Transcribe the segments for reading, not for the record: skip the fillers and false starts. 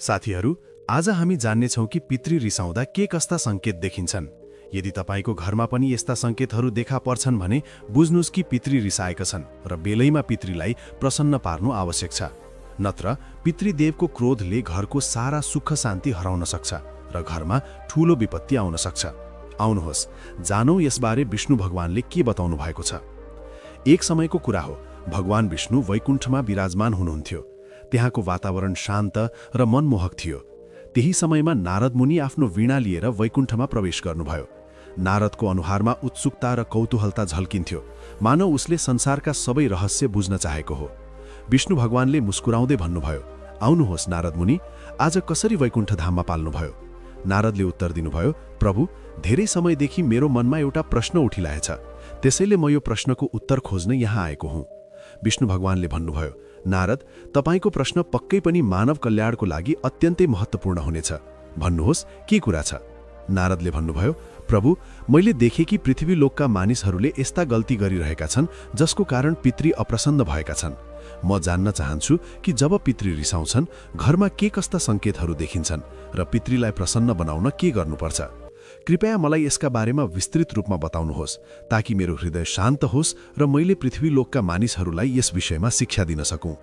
साथीहरू, आज हामी जान्नेछौँ कि पितृ रिसाउँदा के कस्ता सङ्केत देखिन्छन्। यदि तपाईँको घरमा पनि यस्ता सङ्केतहरू देखा पर्छन् भने बुझ्नुस् कि पितृ रिसाएका छन् र बेलैमा पितृलाई प्रसन्न पार्नु आवश्यक छ। नत्र पितृदेवको क्रोधले घरको सारा सुख शान्ति हराउन सक्छ र घरमा ठूलो विपत्ति आउन सक्छ। आउनुहोस्, जानौँ यसबारे विष्णु भगवानले के बताउनु भएको छ। एक समयको कुरा हो, भगवान विष्णु वैकुण्ठमा विराजमान हुनुहुन्थ्यो। त्यहाँको वातावरण शान्त र मनमोहक थियो। त्यही समयमा नारद मुनि आफ्नो वीणा लिएर वैकुण्ठमा प्रवेश गर्नुभयो। नारदको अनुहारमा उत्सुकता र कौतूहलता झल्किन्थ्यो, मानव उसले संसारका सबै रहस्य बुझ्न चाहेको हो। विष्णु भगवानले मुस्कुराउँदै भन्नुभयो, आउनुहोस् नारद मुनि, आज कसरी वैकुण्ठ धाममा पाल्नुभयो? नारदले उत्तर दिनुभयो, प्रभु, धेरै समयदेखि मेरो मनमा एउटा प्रश्न उठिरहेछ, त्यसैले म यो प्रश्नको उत्तर खोज्न यहाँ आएको हुँ। विष्णु भगवानले भन्नुभयो, नारद, तपाईँको प्रश्न पक्कै पनि मानव कल्याणको लागि अत्यन्तै महत्त्वपूर्ण हुनेछ। भन्नुहोस्, के कुरा छ? नारदले भन्नुभयो, प्रभु, मैले देखेँ कि पृथ्वी लोकका मानिसहरूले यस्ता गल्ती गरिरहेका छन् जसको कारण पितृ अप्रसन्न भएका छन्। म जान्न चाहन्छु कि जब पितृ रिसाउँछन् घरमा के कस्ता सङ्केतहरू देखिन्छन् र पितृलाई प्रसन्न बनाउन के गर्नुपर्छ। कृपया मलाई यसका बारेमा विस्तृत रूपमा बताउनुहोस्, ताकि मेरो हृदय शान्त होस् र मैले पृथ्वी लोकका मानिसहरूलाई यस विषयमा शिक्षा दिन सकूँ।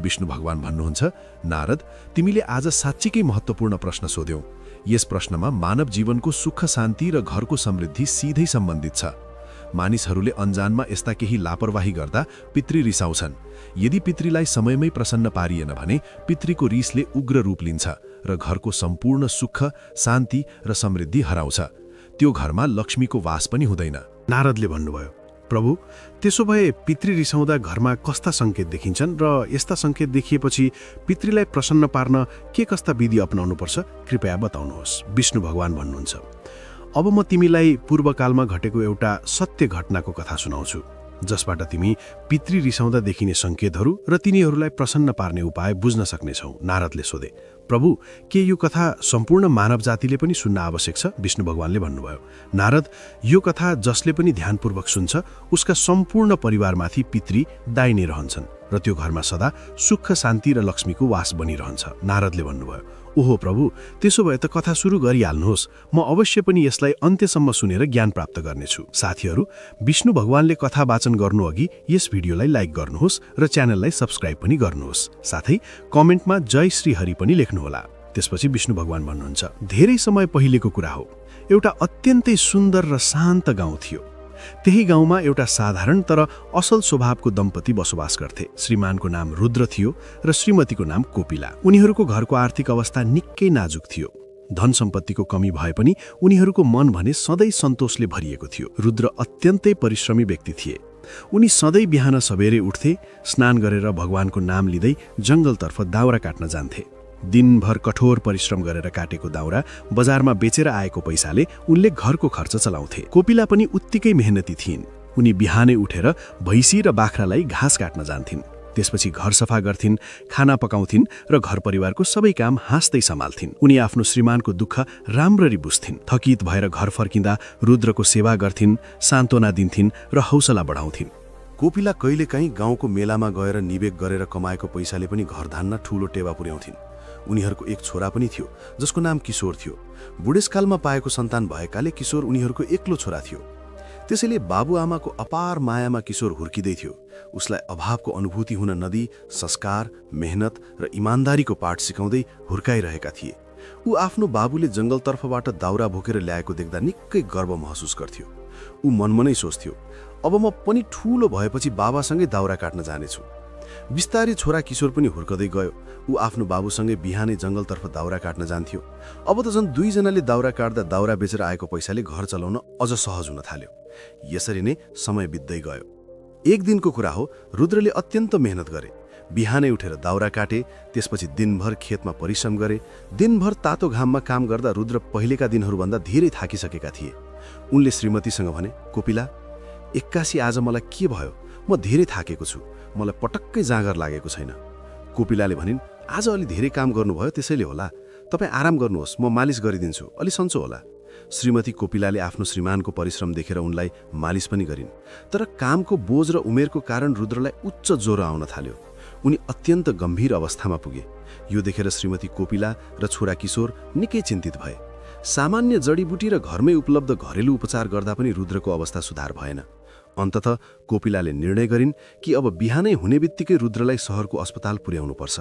विष्णु भगवान भन्नुहुन्छ, नारद, तिमीले आज साँच्चीकै महत्त्वपूर्ण प्रश्न सोध्यौ। यस प्रश्नमा मानव जीवनको सुख शान्ति र घरको समृद्धि सिधै सम्बन्धित छ। मानिसहरूले अनजानमा यस्ता केही लापरवाही गर्दा पितृ रिसाउँछन्। यदि पितृलाई समयमै प्रसन्न पारिएन भने पितृको रिसले उग्र रूप लिन्छ र घरको सम्पूर्ण सुख शान्ति र समृद्धि हराउँछ। त्यो घरमा लक्ष्मीको वास पनि हुँदैन। नारदले भन्नुभयो, प्रभु, त्यसो भए पितृ रिसाउँदा घरमा कस्ता सङ्केत देखिन्छन् र यस्ता सङ्केत देखिएपछि पितृलाई प्रसन्न पार्न के कस्ता विधि अपनाउनुपर्छ, कृपया बताउनुहोस्। विष्णु भगवान भन्नुहुन्छ, अब म तिमीलाई पूर्वकालमा घटेको एउटा सत्य घटनाको कथा सुनाउँछु, जसबाट तिमी पितृ रिसाउँदा देखिने सङ्केतहरू र तिनीहरूलाई प्रसन्न पार्ने उपाय बुझ्न सक्नेछौ। नारदले सोधे, प्रभु, के यो कथा सम्पूर्ण मानव जातिले पनि सुन्न आवश्यक छ? विष्णु भगवानले भन्नुभयो, नारद, यो कथा जसले पनि ध्यानपूर्वक सुन्छ उसका सम्पूर्ण परिवारमाथि पितृ दाइने रहन्छन् र त्यो घरमा सदा सुख शान्ति र लक्ष्मीको वास बनिरहन्छ। नारदले भन्नुभयो, ओहो प्रभु, त्यसो भए त कथा सुरु गरिहाल्नुहोस्, म अवश्य पनि यसलाई अन्त्यसम्म सुनेर ज्ञान प्राप्त गर्नेछु। साथीहरू, विष्णु भगवानले कथा वाचन गर्नु अघि यस भिडियोलाई लाइक गर्नुहोस् र च्यानललाई सब्स्क्राइब पनि गर्नुहोस्। साथै कमेन्टमा जय श्री हरि पनि लेख्नुहोला। त्यसपछि विष्णु भगवान भन्नुहुन्छ, धेरै समय पहिलेको कुरा हो, एउटा अत्यन्तै सुन्दर र शान्त गाउँ थियो। त्यही गाउँमा एउटा साधारण तर असल स्वभावको दम्पति बसोबास गर्थे। श्रीमानको नाम रुद्र थियो र श्रीमतीको नाम कोपिला। उनीहरूको घरको आर्थिक अवस्था निकै नाजुक थियो। धन सम्पत्तिको कमी भए पनि उनीहरूको मन भने सधैँ सन्तोषले भरिएको थियो। रुद्र अत्यन्तै परिश्रमी व्यक्ति थिए। उनी सधैँ बिहान सबेरै उठ्थे, स्नान गरेर भगवानको नाम लिँदै जङ्गलतर्फ दाउरा काट्न जान्थे। दिनभर कठोर परिश्रम गरेर काटेको दाउरा बजारमा बेचेर आएको पैसाले उनले घरको खर्च चलाउँथे। कोपिला पनि उत्तिकै मेहनती थिइन्। उनी बिहानै उठेर भैँसी र बाख्रालाई घाँस काट्न जान्थिन्। त्यसपछि घर सफा गर्थिन्, खाना पकाउँथिन् र घर परिवारको सबै काम हाँस्दै सम्हाल्थिन्। उनी आफ्नो श्रीमानको दुःख राम्ररी बुझ्थिन्। थकित भएर घर फर्किँदा रुद्रको सेवा गर्थिन्, सान्त्वना दिन्थिन् र हौसला बढाउँथिन्। कोपिला कहिलेकाहीँ गाउँको मेलामा गएर निवेक गरेर कमाएको पैसाले पनि घर धान्न ठूलो टेवा पुर्याउँथिन्। उनीहरूको एक छोरा पनि थियो जसको नाम किशोर थियो। बुढेसकालमा पाएको सन्तान भएकाले किशोर उनीहरूको एक्लो छोरा थियो। त्यसैले बाबुआमाको अपार मायामा किशोर हुर्किँदै थियो। उसलाई अभावको अनुभूति हुन नदिई संस्कार, मेहनत र इमान्दारीको पाठ सिकाउँदै हुर्काइरहेका थिए। ऊ आफ्नो बाबुले जङ्गलतर्फबाट दाउरा बोकेर ल्याएको देख्दा निकै गर्व महसुस गर्थ्यो। ऊ मनमनै सोच्थ्यो, अब म पनि ठूलो भएपछि बाबासँगै दाउरा काट्न जानेछु। बिस्तारै छोरा किशोर पनि हुर्कदै गयो। ऊ आफ्नो बाबुसँगै बिहानै जङ्गलतर्फ दाउरा काट्न जान्थ्यो। अब त झन् दुईजनाले दाउरा काट्दा दाउरा बेचेर आएको पैसाले घर चलाउन अझ सहज हुन थाल्यो। यसरी नै समय बित्दै गयो। एक दिनको कुरा हो, रुद्रले अत्यन्त मेहनत गरे। बिहानै उठेर दाउरा काटे, त्यसपछि दिनभर खेतमा परिश्रम गरे। दिनभर तातो घाममा काम गर्दा रुद्र पहिलेका दिनहरूभन्दा धेरै थाकिसकेका थिए। उनले श्रीमतीसँग भने, कोपिला, एक्कासी आज मलाई के भयो? म धेरै थाकेको छु, मलाई पटक्कै जाँगर लागेको छैन। कोपिलाले भनिन्, आज अलि धेरै काम गर्नुभयो त्यसैले होला, तपाईँ आराम गर्नुहोस्, म मालिस गरिदिन्छु, अलि सन्चो होला। श्रीमती कोपिलाले आफ्नो श्रीमानको परिश्रम देखेर उनलाई मालिस पनि गरिन्। तर कामको बोझ र उमेरको कारण रुद्रलाई उच्च ज्वरो आउन थाल्यो। उनी अत्यन्त गम्भीर अवस्थामा पुगे। यो देखेर श्रीमती कोपिला र छोरा किशोर निकै चिन्तित भए। सामान्य जडीबुटी र घरमै उपलब्ध घरेलु उपचार गर्दा पनि रुद्रको अवस्था सुधार भएन। अन्ततः कोपिलाले निर्णय गरिन् कि अब बिहानै हुने बित्तिकै रुद्रलाई सहरको अस्पताल पुर्याउनुपर्छ।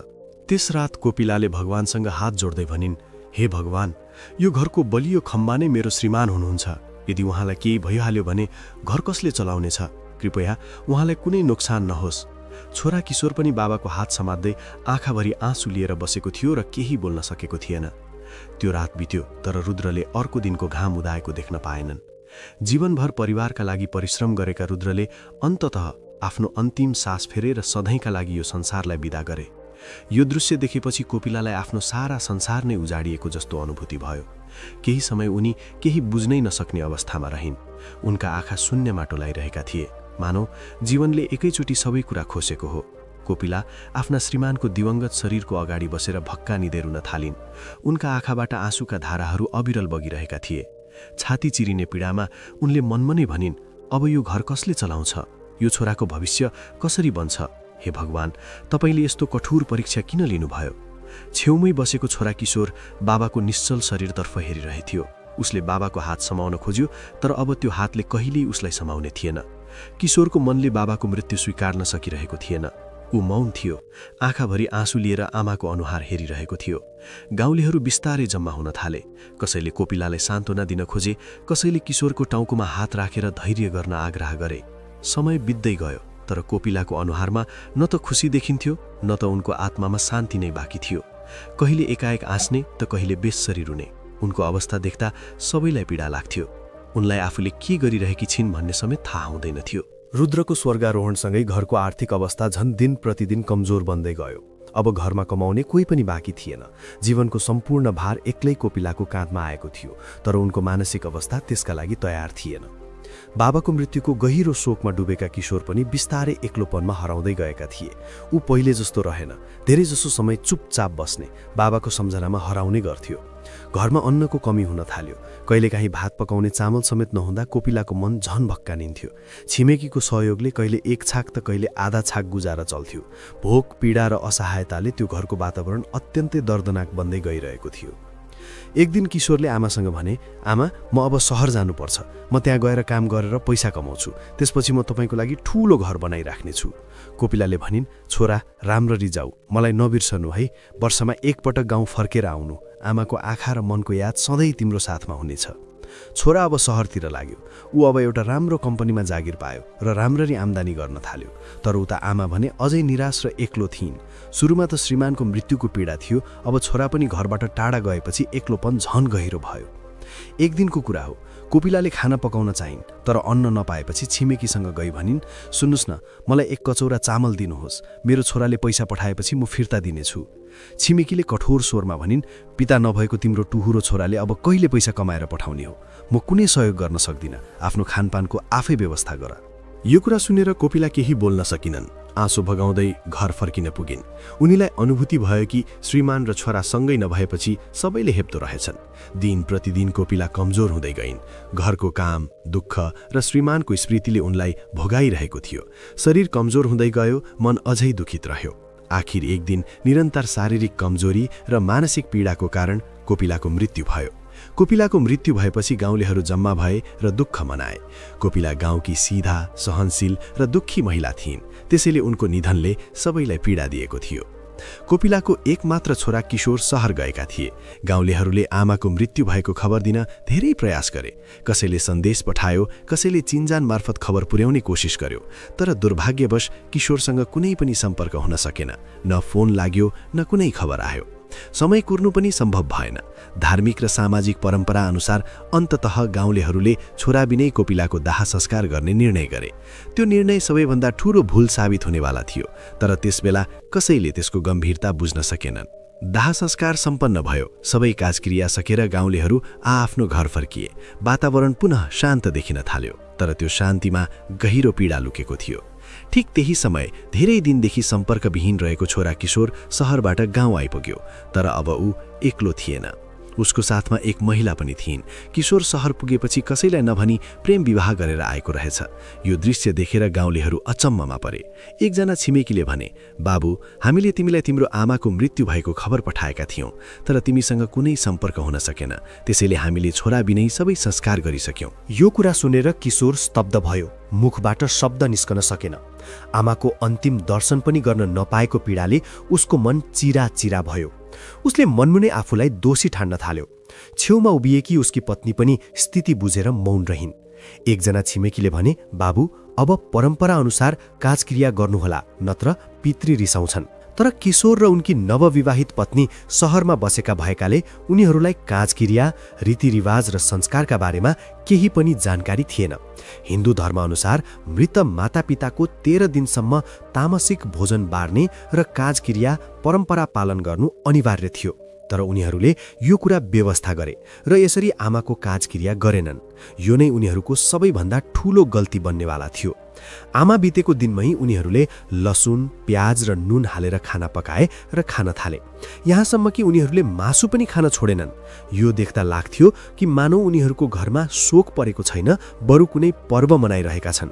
त्यस रात कोपिलाले भगवानसँग हात जोड्दै भनिन्, हे भगवान, यो घरको बलियो खम्बा नै मेरो श्रीमान हुनुहुन्छ। यदि उहाँलाई केही भइहाल्यो भने घर कसले चलाउनेछ? कृपया उहाँलाई कुनै नोक्सान नहोस्। छोरा किशोर पनि बाबाको हात समात्दै आँखाभरि आँसु लिएर बसेको थियो र केही बोल्न सकेको थिएन। त्यो रात बित्यो, तर रुद्रले अर्को दिनको घाम उदाएको देख्न पाएनन्। जीवनभर परिवारका लागि परिश्रम गरेका रुद्रले अन्ततः आफ्नो अन्तिम सास फेरेर सधैँका लागि यो संसारलाई विदा गरे। यो दृश्य देखेपछि कोपिलालाई आफ्नो सारा संसार नै उजाडिएको जस्तो अनुभूति भयो। केही समय उनी केही बुझ्नै नसक्ने अवस्थामा रहिन्। उनका आँखा शून्य माटो लागिरहेका थिए, मानौ जीवनले एकैचोटि सबै कुरा खोसेको हो। कोपिला आफ्ना श्रीमानको दिवंगत शरीरको अगाडि बसेर भक्कानिँदै रुन थालिन्। उनका आँखाबाट आँसुका धाराहरू अविरल बगिरहेका थिए। छाती चिरिने पीडामा उनले मनमा नै भनिन्, अब यो घर कसले चलाउँछ? यो छोराको भविष्य कसरी बन्छ? हे भगवान, तपाईले यस्तो कठोर परीक्षा किन लिनुभयो? छेउमै बसेको छोरा किशोर बाबाको निश्चल शरीरतर्फ हेरिरहेथ्यो। उसले बाबाको हात समाउन खोज्यो, तर अब त्यो हातले कहिल्यै उसलाई समाउने थिएन। किशोरको मनले बाबाको मृत्यु स्वीकार्न सकिरहेको थिएन। ऊ मौन थियो, आँखाभरि आँसु लिएर आमाको अनुहार हेरिरहेको थियो। गाउँलेहरू बिस्तारै जम्मा हुन थाले। कसैले कोपिलालाई सान्त्वना दिन खोजे, कसैले किशोरको टाउकोमा हात राखेर धैर्य गर्न आग्रह गरे। समय बित्दै गयो, तर कोपिलाको अनुहारमा न त खुसी देखिन्थ्यो, न त उनको आत्मामा शान्ति नै बाँकी थियो। कहिले एकाएक आँस्ने त कहिले बेस्सरी रुने। उनको अवस्था देख्दा सबैलाई पीडा लाग्थ्यो। उनलाई आफूले के गरिरहेकी छिन् भन्ने समेत थाहा हुँदैन थियो। रुद्रको स्वर्गारोहणसँगै घरको आर्थिक अवस्था झन् दिन प्रतिदिन कमजोर बन्दै गयो। अब घरमा कमाउने कोही पनि बाँकी थिएन। जीवनको सम्पूर्ण भार एक्लै कोपिलाको काँधमा आएको थियो, तर उनको मानसिक अवस्था त्यसका लागि तयार थिएन। बाबाको मृत्युको गहिरो शोकमा डुबेका किशोर पनि बिस्तारै एक्लोपनमा हराउँदै गएका थिए। ऊ पहिले जस्तो रहेन। धेरै जसो समय चुपचाप बस्ने, बाबाको सम्झनामा हराउने गर्थ्यो। घरमा अन्नको कमी हुन थाल्यो। कहिलेकाहीँ भात पकाउने चामल समेत नहुँदा कोपिलाको मन झन भक्कानिन्थ्यो। छिमेकीको सहयोगले कहिले एक छाक त कहिले आधा छाक गुजारा चल्थ्यो। भोक, पीडा र असहायताले त्यो घरको वातावरण अत्यन्तै दर्दनाक बन्दै गइरहेको थियो। एक दिन किशोरले आमासँग भने, आमा, म अब सहर जानुपर्छ। म त्यहाँ गएर काम गरेर पैसा कमाउँछु। त्यसपछि म तपाईँको लागि ठूलो घर बनाइराख्नेछु। कोपिलाले भनिन्, छोरा, राम्ररी जाऊ, मलाई नबिर्सनु है। वर्षमा एकपटक गाउँ फर्केर आउनु। आमाको आँखा र मनको याद सधैँ तिम्रो साथमा हुनेछ। छोरा अब सहरतिर लाग्यो। ऊ अब एउटा राम्रो कम्पनीमा जागिर पायो र राम्ररी आम्दानी गर्न थाल्यो। तर उता आमा भने अझै निराश र एक्लो थिइन्। सुरुमा त श्रीमानको मृत्युको पीडा थियो, अब छोरा पनि घरबाट टाढा गएपछि एक्लोपन झन गहिरो भयो। एक दिनको कुरा हो, कोपिलाले खाना पकाउन चाहिन्, तर अन्न नपाएपछि छिमेकीसँग गई भनिन्, सुन्नुस् न, मलाई एक कचौरा चामल दिनुहोस्। मेरो छोराले पैसा पठाएपछि म फिर्ता दिनेछु। छिमेकीले कठोर स्वरमा भनिन्, पिता नभएको तिम्रो टुहुरो छोराले अब कहिले पैसा कमाएर पठाउने हो? म कुनै सहयोग गर्न सक्दिनँ। आफ्नो खानपानको आफै व्यवस्था गर। यो कुरा सुनेर कोपिला केही बोल्न सकिनन्। आँसु भगाउँदै घर फर्किन पुगिन्। उनीलाई अनुभूति भयो कि श्रीमान र छोरा सँगै नभएपछि सबैले हेप्दो रहेछन्। दिन प्रतिदिन कोपिला कमजोर हुँदै गइन्। घरको काम, दुःख र श्रीमानको स्मृतिले उनलाई भोगाइरहेको थियो। शरीर कमजोर हुँदै गयो, मन अझै दुखित रह्यो। आखिर एक दिन निरन्तर शारीरिक कमजोरी र मानसिक पीडाको कारण कोपिलाको मृत्यु भयो। कोपिलाको मृत्यु भएपछि गाउँलेहरू जम्मा भए र दुःख मनाए। कोपिला गाउँकी सीधा, सहनशील र दुःखी महिला थिइन्, त्यसैले उनको निधनले सबैलाई पीडा दिएको थियो। कोपिलाको एकमात्र छोरा किशोर सहर गएका थिए। गाउँलेहरूले आमाको मृत्यु भएको खबर दिन धेरै प्रयास गरे। कसैले सन्देश पठायो, कसैले चिन्जान मार्फत खबर पुर्याउने कोसिस गर्यो, तर दुर्भाग्यवश किशोरसँग कुनै पनि सम्पर्क हुन सकेन। न फोन लाग्यो, न कुनै खबर आयो। समय कुर्नु पनि सम्भव भएन। धार्मिक र सामाजिक परम्परा अनुसार अन्ततः गाउँलेहरूले छोरा बिनै कोपिलाको दाह संस्कार गर्ने निर्णय गरे। त्यो निर्णय सबैभन्दा ठूलो भूल साबित हुनेवाला थियो, तर त्यसबेला कसैले त्यसको गम्भीरता बुझ्न सकेनन्। दाह संस्कार सम्पन्न भयो। सबै काजक्रिया सकेर गाउँलेहरू आआफ्नो घर फर्किए। वातावरण पुनः शान्त देखिन थाल्यो, तर त्यो शान्तिमा गहिरो पीडा लुकेको थियो। ठीक त्यही समय धेरै दिनदेखि सम्पर्कविहीन रहेको छोरा किशोर सहरबाट गाउँ आइपुग्यो, तर अब ऊ एक्लो थिएन। उसको साथमा एक महिला पनि थिइन्। किशोर सहर पुगेपछि कसैलाई नभनी प्रेम विवाह गरेर आएको रहेछ। यो दृश्य देखेर गाउँलेहरू अचम्ममा परे। एकजना छिमेकीले भने, बाबु, हामीले तिमीलाई तिम्रो आमाको मृत्यु भएको खबर पठाएका थियौं, तर तिमीसँग कुनै सम्पर्क हुन सकेन, त्यसैले हामीले छोरा बिनै सबै संस्कार गरिसक्यौं। यो कुरा सुनेर किशोर स्तब्ध भयो। मुखबाट शब्द निस्कन सकेन। आमाको अन्तिम दर्शन पनि गर्न नपाएको पीडाले उसको मन चिरा भयो। उसले मनमुनै आफूलाई दोषी ठान्न थाल्यो। छेउमा उभिएकी उसकी पत्नी पनि स्थिति बुझेर मौन रहिन्। एकजना छिमेकीले भने, बाबु, अब परम्परा अनुसार काजक्रिया गर्नुहोला, नत्र पितृ रिसाउँछन्। तर किशोर र उनकी नवविवाहित पत्नी सहरमा बसेका भएकाले उनीहरूलाई काजक्रिया, रीतिरिवाज र संस्कारका बारेमा केही पनि जानकारी थिएन। हिन्दू धर्मअनुसार मृत मातापिताको 13 दिनसम्म तामसिक भोजन बार्ने र काजक्रिया परम्परा पालन गर्नु अनिवार्य थियो। तर उनीहरूले यो कुरा व्यवस्था गरे र यसरी आमाको काजक्रिया गरेनन्। यो नै उनीहरूको सबैभन्दा ठूलो गल्ती बन्नेवाला थियो। आमा बितेको दिनमै उनीहरूले लसुन, प्याज र नुन हालेर खाना पकाए र खान थाले। यहाँसम्म कि उनीहरूले मासु पनि खान छोडेनन्। यो देख्दा लाग्थ्यो कि मानौ उनीहरूको घरमा शोक परेको छैन, बरु कुनै पर्व मनाइरहेका छन्।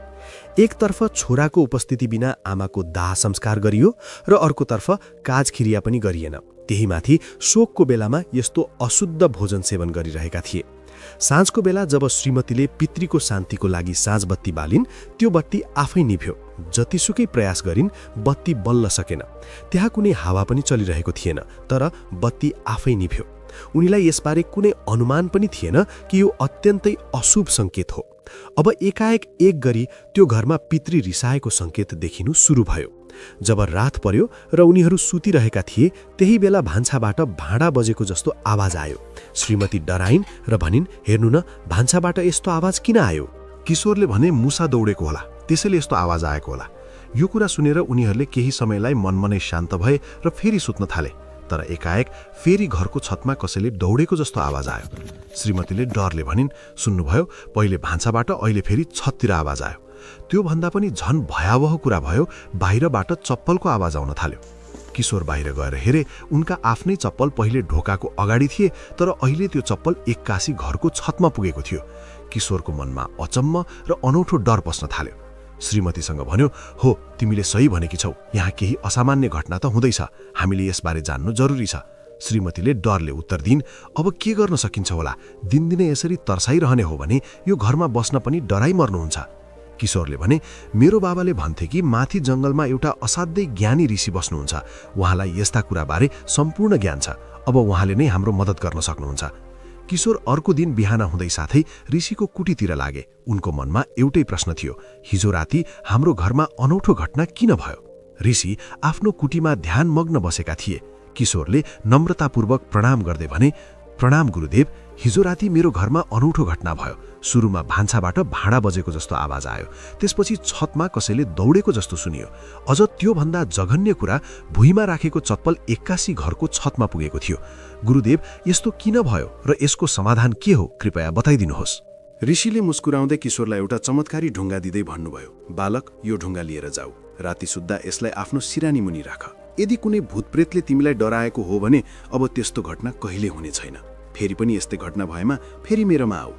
एकतर्फ छोराको उपस्थिति बिना आमाको दाह संस्कार गरियो र अर्कोतर्फ काजक्रिया पनि गरिएन। त्यहीमाथि शोकको बेलामा यस्तो अशुद्ध भोजन सेवन गरिरहेका थिए। साँझको बेला जब श्रीमतीले पितृको शान्तिको लागि साँझ बत्ती बालिन्, त्यो बत्ती आफै निभ्यो। जतिसुकै प्रयास गरिन्, बत्ती बल्ल सकेन। त्यहाँ कुनै हावा पनि चलिरहेको थिएन, तर बत्ती आफै निभ्यो। उनीलाई यसबारे कुनै अनुमान पनि थिएन कि यो अत्यन्तै अशुभ संकेत हो। अब एकाएक एक गरी त्यो घरमा पितृ रिसाएको संकेत देखिनु सुरु भयो। जब रात पर्यो र उनीहरू सुतिरहेका थिए, त्यही बेला भान्साबाट भाँडा बजेको जस्तो आवाज आयो। श्रीमती डराइन् र भनिन्, हेर्नु न, भान्साबाट यस्तो आवाज किन आयो? किशोरले भने, मुसा दौडेको होला, त्यसैले यस्तो आवाज आएको होला। यो कुरा सुनेर उनीहरूले केही समयलाई मनमनै शान्त भए र फेरि सुत्न थाले। तर एकाएक फेरि घरको छतमा कसैले दौडेको जस्तो आवाज आयो। श्रीमतीले डरले भनिन्, सुन्नुभयो, पहिले भान्साबाट, अहिले फेरि छततिर आवाज आयो। त्यो भन्दा पनि झन भयावह कुरा भयो, बाहिरबाट चप्पलको आवाज आउन थाल्यो। किशोर बाहिर गएर हेरे, उनका आफ्नै चप्पल पहिले ढोकाको अगाडि थिए, तर अहिले त्यो चप्पल एक्कासी घरको छतमा पुगेको थियो। किशोरको मनमा अचम्म र अनौठो डर पस्न थाल्यो। श्रीमतीसँग भन्यो, हो, तिमीले सही भनेकी छौ, यहाँ केही असामान्य घटना त हुँदैछ, हामीले यसबारे जान्नु जरुरी छ। श्रीमतीले डरले उत्तर दिइन्, अब के गर्न सकिन्छ होला, दिनदिनै यसरी तर्साइरहने हो भने यो घरमा बस्न पनि डराइ मर्नुहुन्छ। किशोरले भने, मेरो बाबाले भन्थे कि माथि जंगलमा एउटा असाध्यै ज्ञानी ऋषि बस्नुहुन्छ, उहाँलाई यस्ता कुराबारे सम्पूर्ण ज्ञान छ, अब उहाँले नै हाम्रो मद्दत गर्न सक्नुहुन्छ। किशोर अर्को दिन बिहान हुँदै साथै ऋषिको कुटीतिर लागे। उनको मनमा एउटै प्रश्न थियो, हिजो राति हाम्रो घरमा अनौठो घटना किन भयो? ऋषि आफ्नो कुटीमा ध्यानमग्न बसेका थिए। किशोरले नम्रतापूर्वक प्रणाम गर्दै भने, प्रणाम गुरुदेव, हिजो राति मेरो घरमा अनौठो घटना भयो। सुरुमा भान्साबाट भाँडा बजेको जस्तो आवाज आयो, त्यसपछि छतमा कसैले दौडेको जस्तो सुनियो। अझ त्योभन्दा जघन्य कुरा, भुइँमा राखेको चप्पल एक्कासी घरको छतमा पुगेको थियो। गुरुदेव, यस्तो किन भयो र यसको समाधान के हो, कृपया बताइदिनुहोस्। ऋषिले मुस्कुराउँदै किशोरलाई एउटा चमत्कारी ढुङ्गा दिँदै भन्नुभयो, बालक, यो ढुङ्गा लिएर जाऊ, राति सुत्दा यसलाई आफ्नो सिरानी मुनि राख। यदि कुनै भूतप्रेतले तिमीलाई डराएको हो भने अब त्यस्तो घटना कहिले हुने छैन। फेरि पनि यस्तै घटना भएमा फेरि मेरोमा आऊ।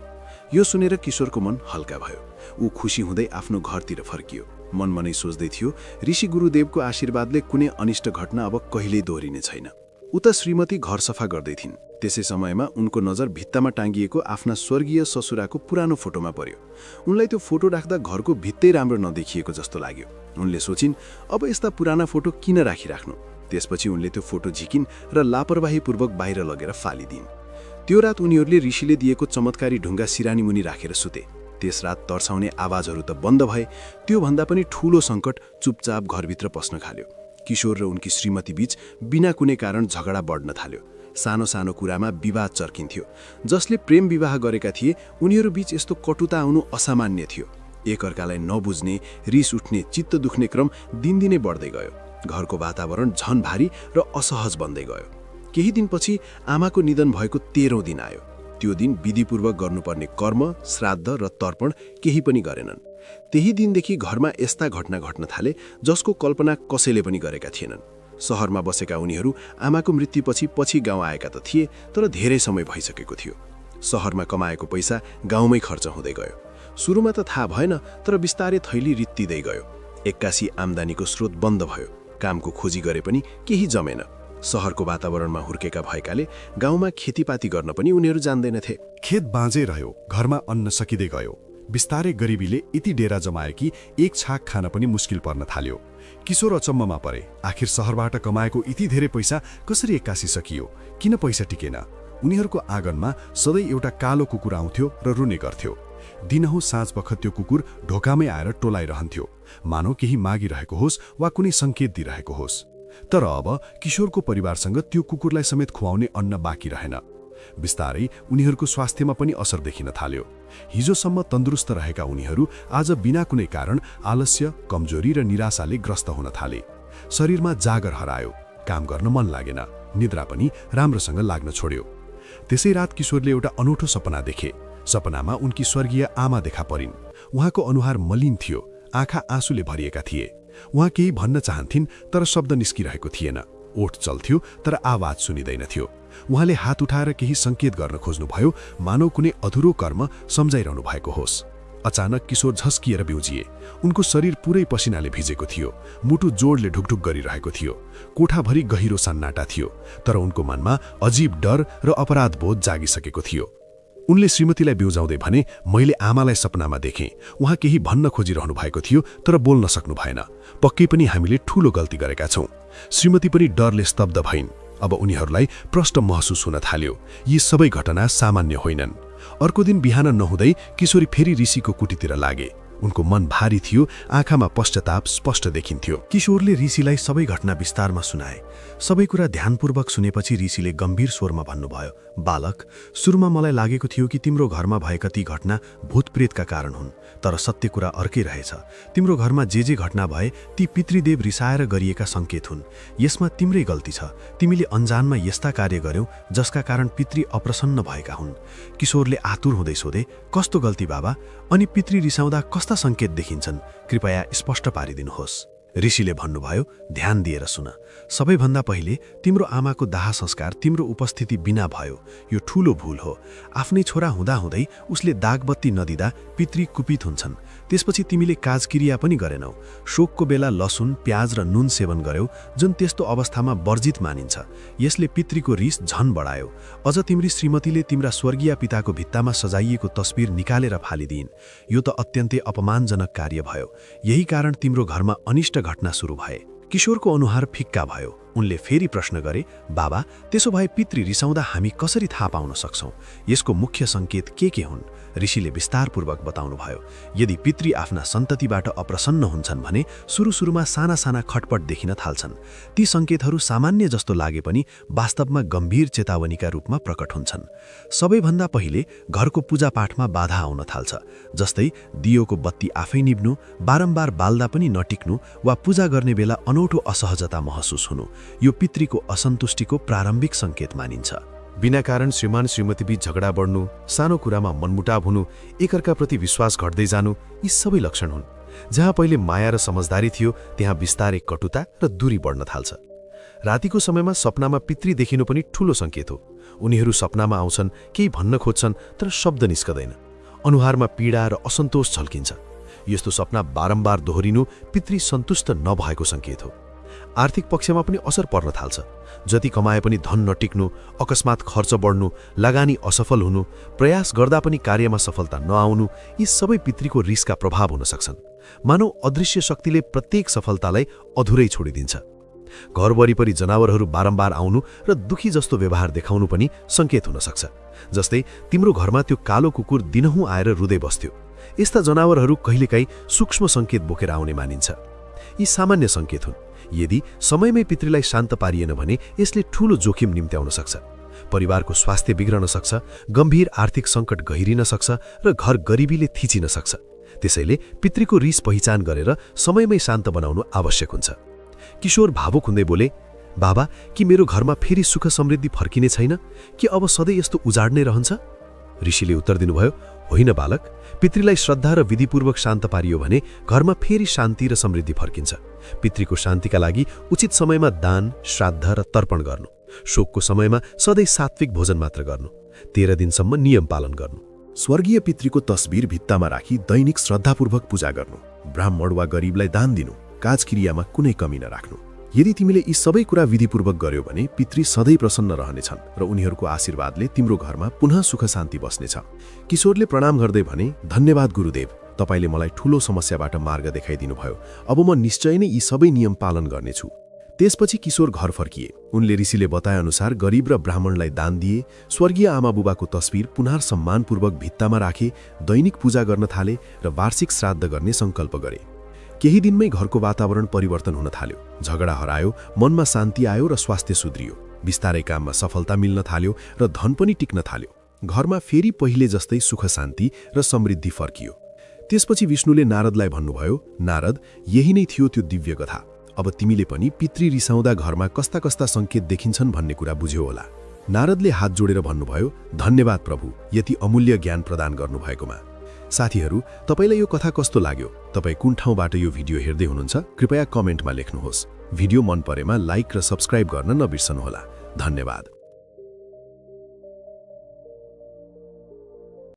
यो सुनेर किशोरको मन हल्का भयो। ऊ खुसी हुँदै आफ्नो घरतिर फर्कियो। मनमनै सोच्दै थियो, ऋषि गुरुदेवको आशीर्वादले कुनै अनिष्ट घटना अब कहिल्यै दोहोरिने छैन। उता श्रीमती घर सफा गर्दै थिइन्। त्यसै समयमा उनको नजर भित्तामा टाँगिएको आफ्ना स्वर्गीय ससुराको पुरानो फोटोमा पर्यो। उनलाई त्यो फोटो राख्दा घरको भित्तै राम्रो नदेखिएको जस्तो लाग्यो। उनले सोचिन्, अब यस्ता पुराना फोटो किन राखिराख्नु? त्यसपछि उनले त्यो फोटो झिकिन् र लापरवाहीपूर्वक बाहिर लगेर फालिदिन्। त्यो रात उनीहरूले ऋषिले दिएको चमत्कारी ढुङ्गा सिरानी मुनि राखेर सुते। त्यस रात तर्साउने आवाजहरू त बन्द भए, त्यो भन्दा पनि ठूलो सङ्कट चुपचाप घरभित्र पस्न थाल्यो। किशोर र उनकी श्रीमती बीच बिना कुनै कारण झगडा बढ्न थाल्यो। सानो सानो कुरामा विवाद चर्किन्थ्यो। जसले प्रेम विवाह गरेका थिए, उनीहरू बीच यस्तो कटुता आउनु असामान्य थियो। एकअर्कालाई नबुझ्ने, रिस उठ्ने, चित्त दुख्ने क्रम दिनदिनै बढ्दै गयो। घरको वातावरण झन भारी र असहज बन्दै गयो। केही दिनपछि आमाको निधन भएको 13औं दिन आयो। त्यो दिन विधिपूर्वक गर्नुपर्ने कर्म, श्राद्ध र तर्पण केही पनि गरेनन्। त्यही दिनदेखि घरमा यस्ता घटना घट्न थाले जसको कल्पना कसैले पनि गरेका थिएनन्। शहरमा बसेका उनीहरू आमाको मृत्युपछि पछि गाउँ आएका त थिए, तर धेरै समय भइसकेको थियो। शहरमा कमाएको पैसा गाउँमै खर्च हुँदै गयो। सुरुमा त थाहा भएन, तर बिस्तारै थैली रित्तिँदै गयो। एक्कासी आम्दानीको स्रोत बन्द भयो। कामको खोजी गरे पनि केही जमेन। शहरको वातावरणमा हुर्केका भएकाले गाउँमा खेतीपाती गर्न पनि उनीहरू जान्दैनथे। खेत बाँझै रह्यो, घरमा अन्न सकिँदै गयो। बिस्तारै गरिबीले यति डेरा जमायो कि एक छाक खान पनि मुस्किल पर्न थाल्यो। किशोर अचम्ममा परे। आखिर शहरबाट कमाएको यति धेरै पैसा कसरी एक्कासी सकियो? किन पैसा टिकेन? उनीहरूको आँगनमा सधैँ एउटा कालो कुकुर आउँथ्यो र रुने गर्थ्यो। दिनहुँ साँझ बखत त्यो कुकुर ढोकामै आएर टोलाइरहन्थ्यो, मानौ केही मागिरहेको होस् वा कुनै सङ्केत दिइरहेको होस्। तर अब किशोरको परिवारसँग त्यो कुकुरलाई समेत खुवाउने अन्न बाँकी रहेन। बिस्तारै उनीहरूको स्वास्थ्यमा पनि असर देखिन थाल्यो। हिजोसम्म तन्दुरुस्त रहेका उनीहरू आज बिना कुनै कारण आलस्य, कमजोरी र निराशाले ग्रस्त हुन थाले। शरीरमा जागर हरायो, काम गर्न मन लागेन, निद्रा पनि राम्रोसँग लाग्न छोड्यो। त्यसै रात किशोरले एउटा अनौठो सपना देखे। सपनामा उनकी स्वर्गीय आमा देखा परिन्। उहाँको अनुहार मलिन थियो, आँखा आँसुले भरिएका थिए। उहाँ केही भन्न चाहन्थिन्, तर शब्द निस्किरहेको थिएन। ओठ चल्थ्यो, तर आवाज सुनिँदैनथ्यो। उहाँले हात उठाएर केही सङ्केत गर्न खोज्नुभयो, मानव कुनै अधुरो कर्म सम्झाइरहनु भएको होस्। अचानक किशोर झस्किएर बिउजिए। उनको शरीर पुरै पसिनाले भिजेको थियो, मुटु जोडले ढुकढुक गरिरहेको थियो। कोठाभरि गहिरो सन्नाटा थियो, तर उनको मनमा अजीब डर र अपराधबोध जागिसकेको थियो। उनले श्रीमतीलाई बिउजाउँदै भने, मैले आमालाई सपनामा देखेँ। उहाँ केही भन्न खोजिरहनु भएको थियो, तर बोल्न सक्नु भएन। पक्कै पनि हामीले ठूलो गल्ती गरेका छौँ। श्रीमती पनि डरले स्तब्ध भइन्। अब उनीहरूलाई प्रष्ट महसुस हुन थाल्यो, यी सबै घटना सामान्य होइनन्। अर्को दिन बिहान नहुँदै किशोरी फेरि ऋषिको कुटीतिर लागे। उनको मन भारी थियो, आँखामा पश्चाताप स्पष्ट देखिन्थ्यो। किशोरले ऋषिलाई सबै घटना विस्तारमा सुनाए। सबै कुरा ध्यानपूर्वक सुनेपछि ऋषिले गम्भीर स्वरमा भन्नुभयो, बालक, सुरुमा मलाई लागेको थियो कि तिम्रो घरमा भएका ती घटना भूतप्रेतका कारण हुन्, तर सत्य कुरा अर्कै रहेछ। तिम्रो घरमा जे घटना भए ती पितृदेव रिसाएर गरिएका सङ्केत हुन्। यसमा तिम्रै गल्ती छ। तिमीले अन्जानमा यस्ता कार्य गर्यौ जसका कारण पितृ अप्रसन्न भएका हुन्। किशोरले आतुर हुँदै सोधे, कस्तो गल्ती बाबा? अनि पितृ रिसाउँदा कस्ता सङ्केत देखिन्छन्? कृपया स्पष्ट पारिदिनुहोस्। ऋषिले भन्नुभयो, ध्यान दिएर सुन। सबैभन्दा पहिले तिम्रो आमाको दाह संस्कार तिम्रो उपस्थिति बिना भयो। यो ठूलो भूल हो। आफ्नै छोरा हुँदाहुँदै उसले दागबत्ती नदिँदा पितृ कुपित हुन्छन्। त्यसपछि तिमीले काजक्रिया पनि गरेनौ। शोकको बेला लसुन, प्याज र नुन सेवन गर्यौ, जुन त्यस्तो अवस्थामा वर्जित मानिन्छ। यसले पितृको रिस झन बढायो। अझ तिम्री श्रीमतीले तिम्रा स्वर्गीय पिताको भित्तामा सजाइएको तस्बिर निकालेर फालिदिइन्। यो त अत्यन्तै अपमानजनक कार्य भयो। यही कारण तिम्रो घरमा अनिष्ट घटना सुरु भए। किशोरको अनुहार फिक्का भयो। उनले फेरि प्रश्न गरे, बाबा, त्यसो भए पितृ रिसाउँदा हामी कसरी थाहा पाउन सक्छौँ? यसको मुख्य सङ्केत के हुन्? ऋषिले विस्तारपूर्वक बताउनुभयो, यदि पितृ आफ्ना सन्ततिबाट अप्रसन्न हुन्छन् भने सुरुमा साना साना खटपट देखिन थाल्छन्। ती सङ्केतहरू सामान्य जस्तो लागे पनि वास्तवमा गम्भीर चेतावनीका रूपमा प्रकट हुन्छन्। सबैभन्दा पहिले घरको पूजापाठमा बाधा आउन थाल्छ, जस्तै दियोको बत्ती आफै निभ्नु, बारम्बार बाल्दा पनि नटिक्नु वा पूजा गर्ने बेला अनौठो असहजता महसुस हुनु। यो पितृको असन्तुष्टिको प्रारम्भिक सङ्केत मानिन्छ। बिना कारण श्रीमान श्रीमतीबीच झगडा बढ्नु, सानो कुरामा मनमुटाव हुनु, एकअर्काप्रति विश्वास घट्दै जानु, यी सबै लक्षण हुन्। जहाँ पहिले माया र समझदारी थियो, त्यहाँ बिस्तारै कटुता र दूरी बढ्न थाल्छ। रातिको समयमा सपनामा पितृ देखिनु पनि ठूलो सङ्केत हो। उनीहरू सपनामा आउँछन्, केही भन्न खोज्छन्, तर शब्द निस्कदैन। अनुहारमा पीडा र असन्तोष झल्किन्छ। यस्तो सपना बारम्बार दोहोरिनु पितृ सन्तुष्ट नभएको सङ्केत हो। आर्थिक पक्षमा पनि असर पर्न थाल्छ। जति कमाए पनि धन नटिक्नु, अकस्मात खर्च बढ्नु, लगानी असफल हुनु, प्रयास गर्दा पनि कार्यमा सफलता नआउनु, यी सबै पितृको रिसका प्रभाव हुन सक्छन्। मानव अदृश्य शक्तिले प्रत्येक सफलतालाई अधुरै छोडिदिन्छ। घर वरिपरि जनावरहरू बारम्बार आउनु र दुखी जस्तो व्यवहार देखाउनु पनि सङ्केत हुन सक्छ। जस्तै तिम्रो घरमा त्यो कालो कुकुर दिनहुँ आएर रुँदै बस्थ्यो। यस्ता जनावरहरू कहिलेकाहीँ सूक्ष्म सङ्केत बोकेर आउने मानिन्छ। यी सामान्य सङ्केत हुन्। यदि समयमै पितृलाई शान्त पारिएन भने यसले ठूलो जोखिम निम्त्याउन सक्छ। परिवारको स्वास्थ्य बिग्रन सक्छ, गम्भीर आर्थिक सङ्कट गहिरिन सक्छ र घर गरिबीले थिचिन सक्छ। त्यसैले पितृको रिस पहिचान गरेर समयमै शान्त बनाउनु आवश्यक हुन्छ। किशोर भावुक हुँदै बोले, बाबा, कि मेरो घरमा फेरि सुख समृद्धि फर्किने छैन? कि अब सधैँ यस्तो उजाड नै रहन्छ? ऋषिले उत्तर दिनुभयो, होइन बालक, पितृलाई श्रद्धा र विधिपूर्वक शान्त पारियो भने घरमा फेरि शान्ति र समृद्धि फर्किन्छ। पितृको शान्तिका लागि उचित समयमा दान, श्राद्ध र तर्पण गर्नु, शोकको समयमा सधैँ सात्विक भोजन मात्र गर्नु, 13 दिनसम्म नियम पालन गर्नु। स्वर्गीय पितृको तस्बिर भित्तामा राखी दैनिक श्रद्धापूर्वक पूजा गर्नु, ब्राह्मण वा गरिबलाई दान दिनु, काजक्रियामा कुनै कमी नराख्नु। यदि तिमीले यी सबै कुरा विधिपूर्वक गर्यो भने पितृ सधैँ प्रसन्न रहनेछन् र उनीहरूको आशीर्वादले तिम्रो घरमा पुनः सुख शान्ति बस्नेछ। किशोरले प्रणाम गर्दै भने, धन्यवाद गुरुदेव, तपाईले मलाई ठूलो समस्याबाट मार्ग देखाइदिनुभयो। अब म निश्चय नै यी सबै नियम पालन गर्नेछु। त्यसपछि किशोर घर फर्किए। उनले ऋषिले बताए अनुसार गरिब र ब्राह्मणलाई दान दिए, स्वर्गीय आमाबुबाको तस्बिर पुनः सम्मानपूर्वक भित्तामा राखे, दैनिक पूजा गर्न थाले र वार्षिक श्राद्ध गर्ने संकल्प गरे। केही दिनमै घरको वातावरण परिवर्तन हुन थाल्यो। झगडा हरायो, मनमा शान्ति आयो र स्वास्थ्य सुध्रियो। बिस्तारै काममा सफलता मिल्न थाल्यो र धन पनि टिक्न थाल्यो। घरमा फेरि पहिले जस्तै सुख शान्ति र समृद्धि फर्कियो। त्यसपछि विष्णुले नारदलाई भन्नुभयो, नारद, यही नै थियो त्यो दिव्य कथा। अब तिमीले पनि पितृ रिसाउँदा घरमा कस्ता कस्ता संकेत देखिन्छन् भन्ने कुरा बुझ्यौ होला। नारदले हात जोडेर भन्नुभयो, धन्यवाद प्रभु, यति अमूल्य ज्ञान प्रदान गर्नुभएकोमा। साथीहरू, तपाईलाई यो कथा कस्तो लाग्यो? तपाई कुन ठाउँबाट यो भिडियो हेर्दै हुनुहुन्छ? कृपया कमेन्टमा लेख्नुहोस्। भिडियो मन परेमा लाइक र सब्स्क्राइब गर्न नबिर्सनुहोला। धन्यवाद।